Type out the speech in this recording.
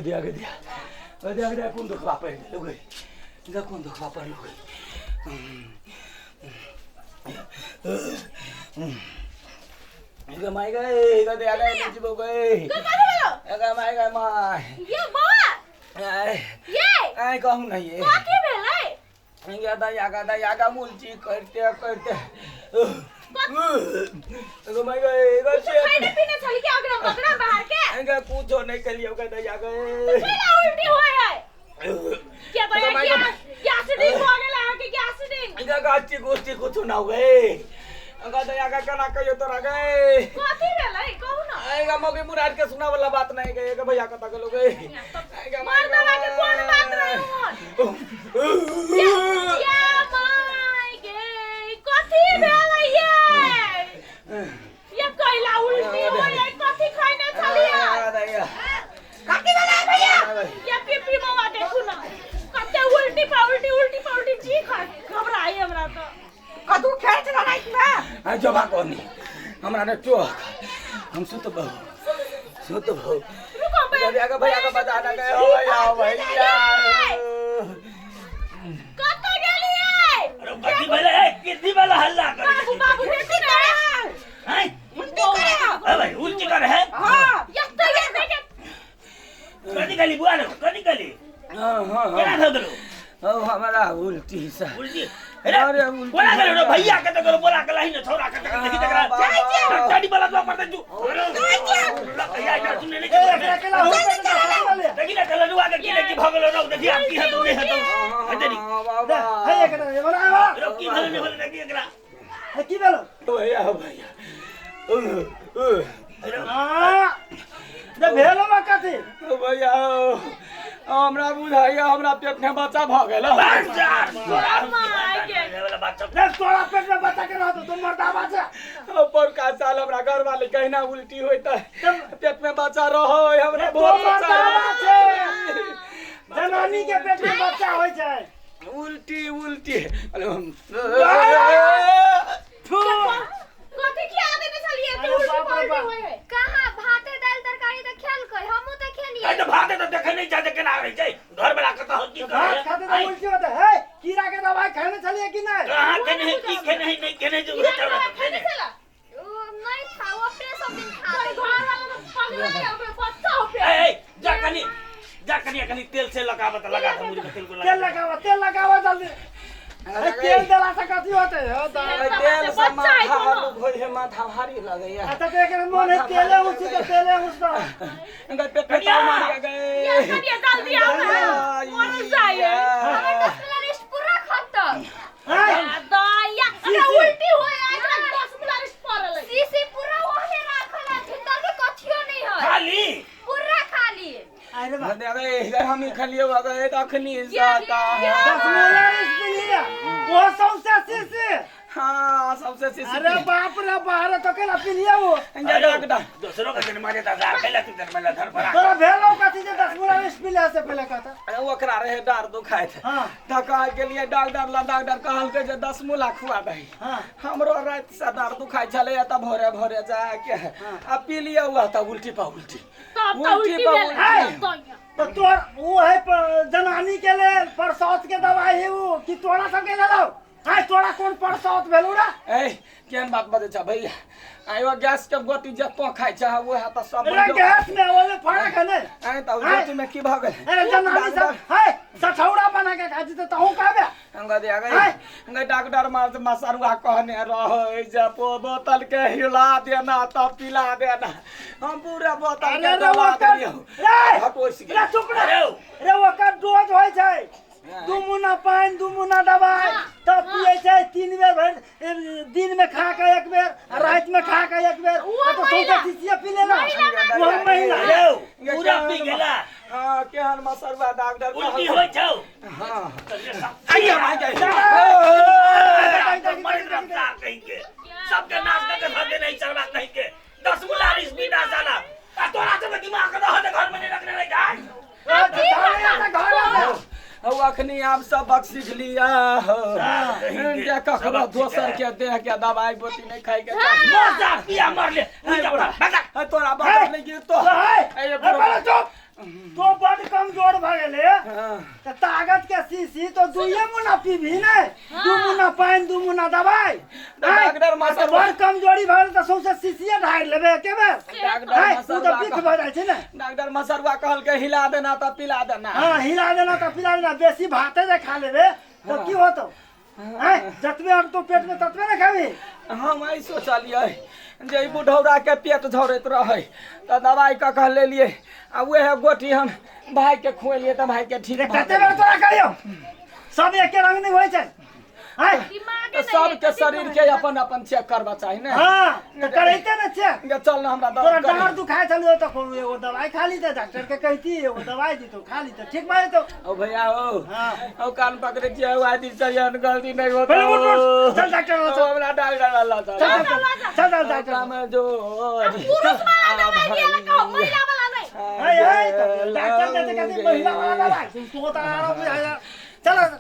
गदिया गदिया गदिया गदिया कोन दुखबा पड़ि गेलौ गै गे कोन दुखबा पड़लौ गै गे माय गे गदिया गे बचबो गे गे माय गे my ये बौआ आय ये आय कहू नहीं ये कथी भेलै या दैया गा दैया गा मुलची करते करते गो my गए गो कुछ खाने पीने छली के अगड़ा बगड़ा बाहर के गा कुछो नहीं कलियो गा दैया गए पहला उल्टी होय है क्या भैया माय क्या गॉड। गैसडिंग हो गेल अहाँ के गैसडिंग गा गाची गोष्ठी कुछो ना गए गा दैया गा कना कहियो तोरा गए कथी भेलै कहू ना आएगा मौके मुराद के सुना वाला बात नहीं गए गा भैया कता गेलो गए मर्दवा के कोन बात रहे होन या my गे कथी भेलै ये ये कैला उल्टी होय है कथी खैने छलियै कथी भेलै भैया ये पीपी मामा देखू ना कते उल्टी पाउल्टी उल्टी पाउल्टी जी घबराई हमरा तो कदू खेल छला राति में आ जबा कोनी हमरा ने टोक हम सुतबौ सुतबौ रुको भैया के भैया के बता ना गए हो भैया हो भैया कतऽ गेलियै अरे कथी भेलै ए कथी भेलै हल्ला करे बाबू बाबू देखू ना हैं उल्टी करे ए भाई उल्टी करे है हाँ यत्ते यत्ते के कथी कहली बुआ रे कथी कहली हां हां केना भऽ गेलौ हो हमरा उल्टी से उल्टी अरे अरे उल्टी कोना गेलौ रे भैया के तो बोला के लाही ने छौरा के तो देखी तकरा जाइ छै। टाटी वाला दुआ पर जो भैया इधर सुनने नहीं ए एकरा केला हो देखी ना कलरुआ के की ने की भऽ गेलौ रौ देखी आब की हेतौ नहीं हेतौ हेतै नी बाबा हे एकरा ए बना आवा रौ की भेलै नहीं भेलै देखी एकरा हे की भेलो भैया हो भैया आ दे भेलो बा कथी ओ भैया हो हमरा बुझाइया हमरा पेट में बच्चा भऽ गेल रे तोरा पेट में बच्चा के रहतो तुम मर्दाबा छै पौरका साल हमरा घर वाले कहिना उल्टी होय तऽ पेट में बच्चा रहो हमरा तो बहुत बच्चा मर्दाबा छै जनानी के पेट में बच्चा होइ छै उल्टी उल्टी अरे थू कथी खिया देने छलियै अरे एते उल्टी बाप रे पाउल्टी बाप। होय है कहाँ भाते दाल तरकारी तऽ खेलकै हमहूँ तऽ खेलियै तऽ भाते तऽ देखै नहि छै जे केना रहै छै घर वाला कतऽ हो की भात खाते तऽ उल्टी होते हे कीड़ा के दवाई खाने छलियै कि नहि कहाँ केने है की केने है नहीं केने जो कीड़ा के दवाई खेने छला उ नहि खा ओ अपने सब दिन खा तोर घर वाला तो पगला गेल ओकरा बच्चा हो ए पे ए जा कनी जा कनी कनी तेल से लगाव त लगा त मुरी के तेल को तेल लगा लगावा तेल लगावा जल्दी अरे तेल देला से कथी होते हो तेल से बच्चा है माथा कोनो। हल्लुक होइ है माथा भारी लगैया अच्छा तो एकर मन है तेले उसी तो तेले उसको गए पेट में ताव मार गए या कनिया जल्दी आओ ना मरल जाइए हमर 10 वाला लिस्ट पूरा खत्म हैं दया हमरा उल्टी होय है एकरा 10 मुला पड़ल है शीशी पूरा ओहने राखल है भीतर के कथियो नहीं है खाली पूरा खाली अरे बा अरे हम खलियो गए तखनी जाता है 10 मोला इस पी लिया वो सौंसे शीशी हाँ सबसे शीशी अरे बाप रे बाहर तो केला पी लिया वो दोसरो के जन्म देता था पहले तू जन्म ला धर पर तोरा भेलो कथी जे 10 मोला इस पी लिया से पहले कहता ओकरा रहे डार दुखाय थे हाँ। तऽ कहै गेलियै डॉक्टर ला डॉक्टर कहलकै जे 10 मुला खुआ दही हाँ। हमरो राति से दर्द दुखाइ छलैया तऽ भोरे भोरे जाके आ पी लिअ उएह तऽ उल्टी पा उल्टी तब तऽ उल्टी पा भेल उल्टी। दया तो तोर वो है जनानी के लेल परसौत के दवाई है वो कि तोरा सबके लेलो हाय तोरा कोन परसौत भेलौ रे ए केहन बात बजै छ भैया आयो गैस के गोटी जे तो खाइ छ उएह तऽ सब अरे गैस में ओमे फरक है नहीं आय तऽ गोटी में की भऽ गेल अरे जनानी सब है सठौड़ा बना के खाइ छी तऽ तहूँ कहबे गंगा दिया गई गई डॉक्टर मार मसरुआ कहने रहै जे पो बोतल के हिला देना तब पिला देना हम पूरा बोतल अरे के रे डला ओकर देलियौ रे हटोसि रे गेल चुप रे अरे रे ओकर डोज होइ छै दू मुन्ना पानि दू मुन्ना दवाई तब पियै छै 3 बेर भरि दिन में खा के एक बेर आ राति में खा के एक बेर वो आ तो सौंसे महिला। शीशिया पी लेला महिला वो महिला अरे पूरा पी गेला हाँ केहन मसरुआ डॉक्टर उल्टी होइ छौ हाँ आइया आइया माय गई सबके नाश करके धर देने ही चलवा कहीं के 10 मुला रिस भी ना साला आ तोरा सब दिमाग के रहत घर में नहीं रखने रह जाए घर हौ अखनी आब सबक सीख लिया हो जे ककरो दोसर के देह के दवाई बोती नहीं खाइ के चाही मर जा पिया मर ले उड़ जा बड़ा है तोरा बात नहीं गिरतो है ए पहले चुप तो बड कमजोर भऽ गेले। हाँ। तऽ ताकत के शीशी तो दुइये मुना पीबी ने, दू मुना पानि, दू मुना दवाई। तऽ डॉक्टर मास्टर बड़ कमजोरी भऽ गेल तऽ सौंसे शीशिये ढारि लेबै एके बेर। डॉक्टर आँय, ओ तऽ मसरुआ बिख भऽ जाइ छै ने। डॉक्टर मसरुआ कहलकै हिला देना तऽ पिला देना। हाँ, हिला देना तऽ पिला देना। बेसी भाते जे खा लेबे तऽ की होतौ? आँय, जतबे अटतो पेट में ततबे ने खाबी। हम एहि सोचलियै जे ई बुढ़ौरा के पेट झौरैत रहै तऽ दवाइ कऽ कऽ लेलियै आ उएह गोटी हम भाय के खुएलियै तऽ भाय के ठीक रे भऽ कते बेर तोरा कहियौ, सब एके रंग नहि होइ छै। आँय, दिमागे गेलै। नहि सबके है, शरीर के अपन अपन चेक करबा चाही ने। हाँ, तऽ करैते ने छै। गे, चल ने हमरा तोरा दर्द करे। डाँड़ दुखाइ छलौ तऽ कोनो एगो दवाइ खा ली तऽ डॉक्टर के कहती, एगो दवाइ दितौ, खा ली तऽ ठीक भऽ जेतौ। ओ भैया ओ। हाँ। ओ कान पकड़े छियै, ओ आदि से एहन गलती नहीं होता। पहिले उठ, उठ, चल डॉक्टर लग, चल। ओ हमरा डॉक्टर वाला चल। चल चल चल चल डॉक्टर ओकरा में जो पुरुष वाला दवाई दिया ला कहो, महिला वाला नहीं। है है, तऽ डॉक्टर देते कहती महिला वाला दवाइ, तू तो आरो बुझाइ। चल।